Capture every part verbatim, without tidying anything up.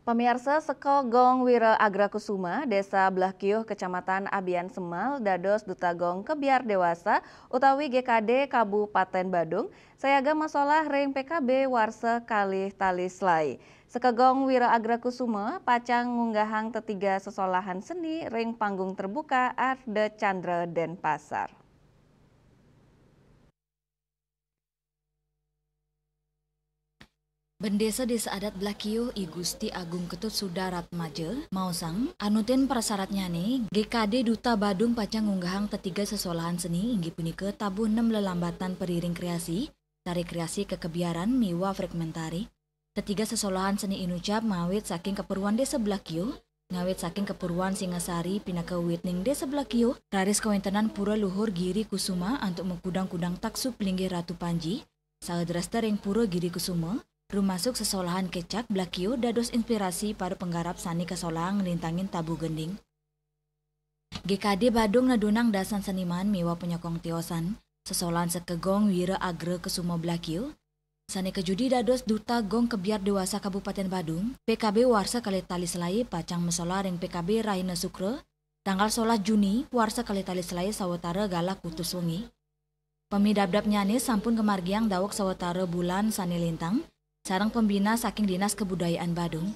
Pamiarsa, seka Gong Wira Agra Kusuma, Desa Blahkiuh, Kecamatan Abian Semal, dados Duta Gong Kebyar Dewasa utawi G K D Kabupaten Badung, sayaga masolah ring P K B warsa kalih tali selai. Seka Gong Wira Agra Kusuma pacang ngunggahang tetiga sesolahan seni ring panggung terbuka Ardha Candra, Denpasar. Bendesa Desa Adat Blahkiuh, I Gusti Agung Ketut Sudaratmaja, maosang, anutin prasyaratnyane, G K D Duta Badung pacang ngunggahang tetiga sesolahan seni, inggih punika tabuh nem lelambatan periring kreasi, tari kreasi kekebiaran miwah fragmentari. Tetiga sesolahan seni inucap ngawit saking keperluan Desa Blahkiuh, ngawit saking keperluan Singasari pinaka witning Desa Blahkiuh, raris kawentenan Pura Luhur Giri Kusuma antuk makudang-kudang taksu pelinggih Ratu Panji, saha dresta ring Pura Giri Kusuma, rumasuk sesolahan kecak Blahkiuh dados inspirasi para penggarap sane kasolahang nglintangin tabuh gending. G K D Badung nedunang dasan seniman miwah penyokong tiosan, sesolahan seka Gong Wira Agra Kusuma Blahkiuh, sane kajudi dados Duta Gong Kebyar Dewasa Kabupaten Badung, P K B warsa kalih tali selai pacang masolah ring P K B Rahina Sukra, tanggal solas Juni, warsa kalih tali selai sawatara galah kutus wengi. Pamidabdabnyane sampun kamargiang daweg sawatara bulan sane lintang, sareng pembina saking Dinas Kebudayaan Badung.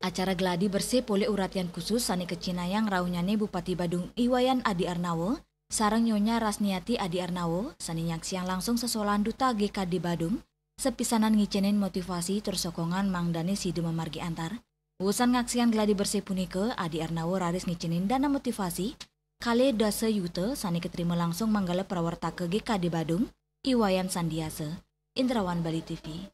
Acara gladi bersih polih uratian khusus sane kacinayang rauhnyane Bupati Badung I Wayan Adi Arnawa, sareng Nyonya Rasniati Adi Arnawa, sane nyaksiang langsung sesolahan Duta G K D Badung, sapisanan ngicenin motivasi tur sokongan mangdane sida mamargi antar. Wusan ngaksiang gladi bersih punika, Adi Arnawa raris ngicenin dana motivasi kalih dasa yuta sane katrima langsung manggala prawartaka G K D Badung, I Wayan Sandiasa. Indrawan Bali T V.